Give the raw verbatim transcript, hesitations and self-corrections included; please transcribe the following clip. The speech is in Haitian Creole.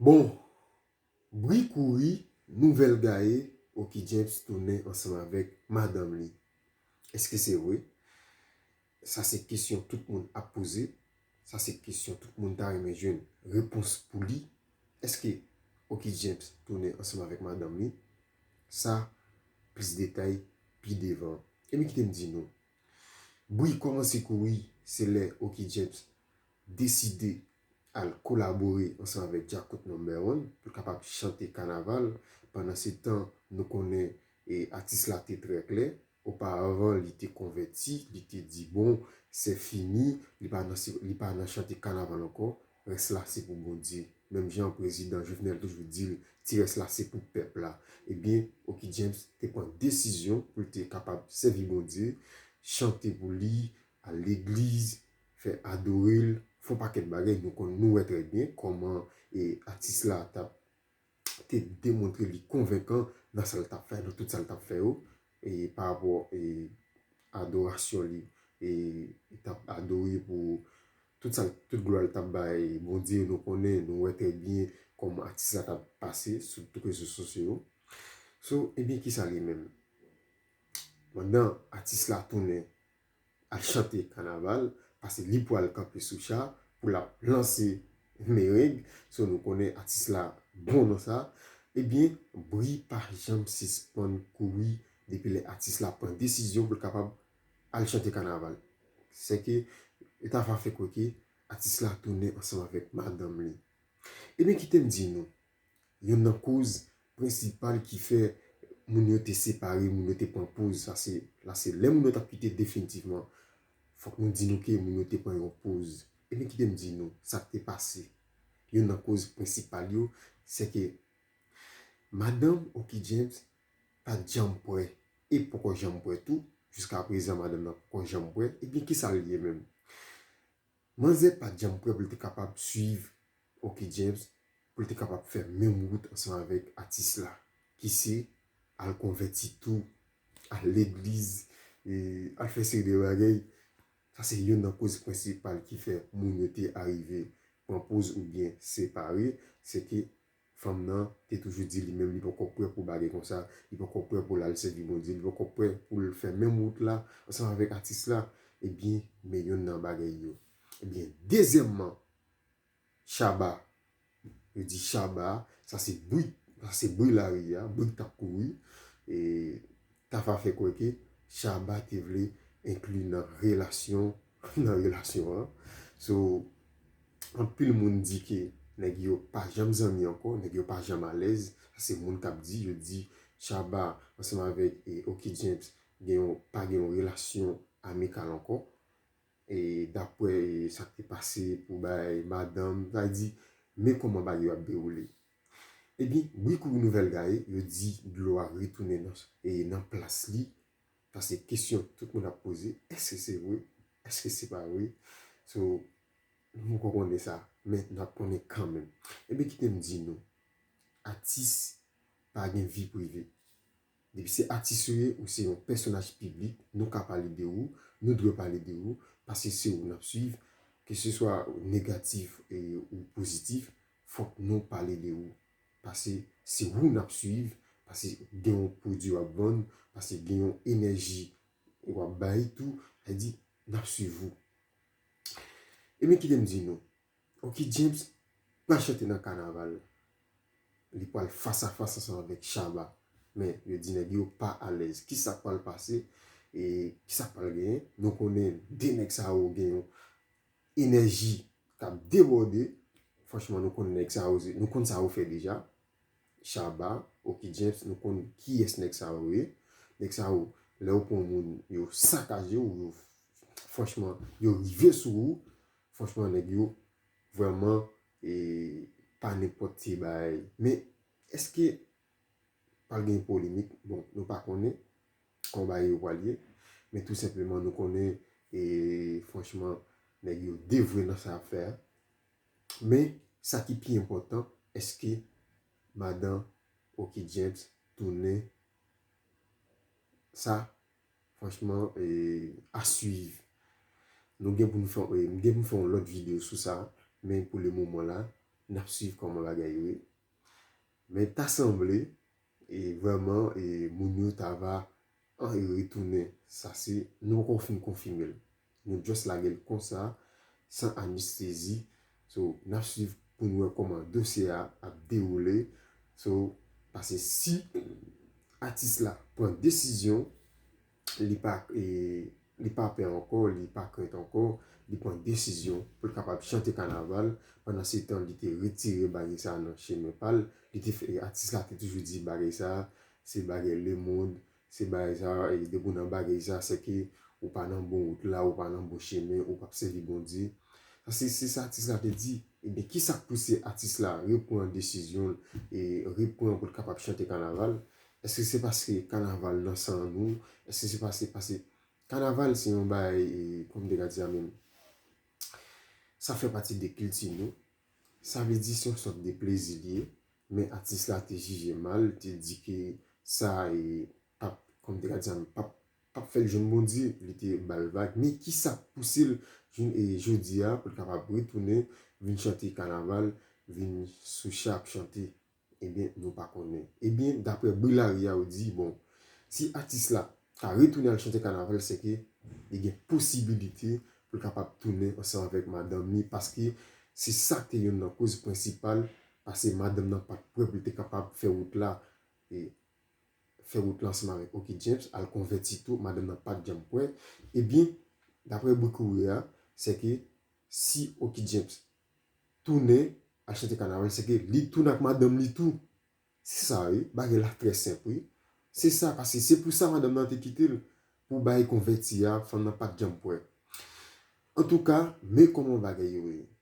Bon, bri kouri, nouvèl gaye, Oky James tounen ansanm avèk madanm li. Èske se vre? Sa se kesyon tout moun ap poze. Sa se kesyon tout moun ta renmen jwenn repons pou li. Èske Oky James tounen ansanm avèk madanm li? Sa, plis detay pi devan. Ebyen, kite m di nou. Bri kòmanse kouri, se lè Oky James deside al kolabore ansanm avèk Djakout Number One pou l kapab chante kanaval. Pandan se tan, nou konnen e atis la te trè klè. Oparavan, li te konvèti, li te di, bon, c'est fini, li pa nan, li pa nan chante kanaval ankò, rès la se pou Bondye. Menm jan prezidan Jovenel toujou di l, ti rès la se pou pèp la. Ebyen, Oky James te pran desizyon pou l te kapab sèvi Bondye, chante pou li, al legliz, fè adore l, fè yon pakèt bagay. Nou konn, nou wè trè byen kòman e atis la t ap te demontre li konvenkan nan sa l t ap fè, nan tout sa l t ap fè yo, e pa rapò e adorasyon li, e li t ap adore pou tout sa, tout glwa l t ap bay Bondye. Nou konnen, nou wè trè byen kòman atis la t ap pase sou tout rezo sosyo yo. So, ebyen, kisa l ye menm? Pandan atis la tounen al chante kanaval, paske li pral kanpe sou cha pou l ap lanse mereng. So, nou konnen atis la bon nan sa. Ebyen, bri pa janm sispann kouri depi lè atis la pran desizyon pou l kapab al chante kanaval. Sèke, yo ta va fè kwè ke atis la tounen ansanm avèk madanm li. Ebyen, kite m di nou, youn nan koz prensipal ki fè moun yo te separe, moun yo te pran poz, sa se, la se lè moun yo t ap kite definitivman. Fòk nou di nou ke moun yo te pran yon poz. Ebyen, kite m di nou sa k te pase. Youn nan koz prensipal yo, se ke madanm Oky James pa t janm prè, e poko janm prè tou. Jiska prezan, madanm nan poko janm prè. Ebyen, kisa l ye menm? Manzè pa t janm prè pou l te kapab swiv Oky James, pou l te kapab fè menm wout ansanm avèk atis la, ki se al konvèti tou, al legliz, e al fè seri de bagay. Sa se youn nan koz prensipal ki fè moun yo te arive pran poz oubyen separe, se ke fanm nan te toujou di li menm li poko prè pou bagay konsa, li poko prè pou l al sèvi Bondye, li poko prè pou l fè menm wout la ansanm avèk atis la. Ebyen, men youn nan bagay yo. Ebyen, dezyèmman, Shabba. Yo di Shabba, sa se bri, sa se bri lari a, bri k t ap kouri. E ta va fè kwè ke Shabba te vle enkli nan relasyon, nan relasyon an. So, anpil moun di ke nèg yo pa janm zanmi ankò, nèg yo pa janm alèz. Sa se moun k ap di, yo di Shabba ansanm avèk e Oky James gen yon, pa gen yon relasyon amikal ankò. E daprè e sa k te pase pou bay madanm, sa vle di, men kòman bagay yo ap dewoule. Ebyen, bri kouri nouvèl gaye, yo di dlo a retounen nan, e nan plas li. Sa se kesyon tout moun ap poze, èske se vre? Èske se pa vre? So, nou poko konnen sa, men n ap konnen kanmenm. Ebyen, kite m di nou, atis pa gen vi prive. Depi se atis ou ye, ou se yon pèsonaj piblik, nou ka pale de ou, nou dwe pale de ou, paske se ou n ap swiv, keseswa negatif e, ou pozitif, fòk nou pale de ou. Paske se ou n ap swiv, paske gen yon pwodui w ap vann, paske gen yon enèji w ap bay tou, sa vle di, n ap swiv ou. Ebyen, kite m di nou, Oky James pral chante nan kanaval. Li pral fas a fas ansanm avèk Shabba. Men, yo di nèg yo pa alèz. Kisa k pral pase? E kisa k pral genyen? Nou konnen de nèg sa yo gen yon enèji k ap debòde. Franchman, nou konn nèg sa yo, nou konn sa yo fè deja. Shabba, Oky James, nou konn kiyès nèg sa yo ye. Nèg sa yo, lè yo pran moun, yo sakaje w, yo, franchman, yo rive sou ou. Franchman, nèg yo vrèman, e, pa nenpòt ti bagay. Men, èske pral gen polemik? Bon, nou pa konnen kòman bagay yo pral ye. Men tou senpleman, nou konnen, e, franchman, nèg yo devwe nan sa y ap fè a. Men, sa ki pi enpòtan, èske madan Oky James tounen? Sa, franchman, e, a swiv. Nou gen pou nou fè, e, m gen pou m fè yon lòt videyo sou sa, men pou le moman la, n ap swiv kòman bagay yo ye. Men ta sanble, e vrèman, e moun yo ta va an, e retounen. Sa se, nou poko fin konfime l. Nou just lage l konsa, san anestezi. So, n ap swiv pou n wè kòman dosye a ap dewoule. So, paske si atis la pran desizyon, li pa, e, li pa pè ankò, li pa krent ankò, li pran desizyon pou l kapab chante kanaval. Pandan se tan, li te retire bagay sa nan chemen pa l. Li te fè, atis la te toujou di bagay sa, se bagay lemonn, se bagay sa, e depi w nan bagay sa, se ke ou pa nan bon wout la, ou pa nan bon chemen, ou p ap sèvi Bondye. Sa se, se sa atis la te di. Ebyen, ki sa k pouse atis la repran desizyon l e repran pou l kapab chante kanaval? Èske se paske kanaval nan san nou? Èske se paske, paske kanaval se yon bagay, e, kòman m te ka di a menm? Sa fè pati de kilti nou. Sa vle di se yon sòt de plezi li ye. Men atis la te jije mal, te di ke sa, e, p ap, kòman m te ka di a menm, p ap, p ap fè l jwenn Bondye, li te ba l vag. Men ki sa k pouse l jwenn, e, jodi a pou l kapab retounen, vin chante kanaval, vin sou cha ap chante? Ebyen, nou pa konnen. Ebyen, daprè bri lari a, yo di, bon, si atis la ka retounen al chante kanaval, se ke li gen posibilite pou l kapab tounen ansanm avèk madanm li, paske se sa k te youn nan koz prensipal, paske madanm nan pa t prè pou l te kapab fè wout la, e fè wout la ansanm avèk Oky James, al konvèti tou, madanm nan pa t janm prè. Ebyen, daprè bri kouri a, se ke si Oky James tounen al chante kanaval, se ke li tounen ak madanm li tou. Se sa, wi. Bagay la trè senp, wi. Se sa, paske se pou sa madanm nan te kite l, pou bagay konvèti a, fanm nan pa t janm prè. Antouka, men kòman bagay yo ye.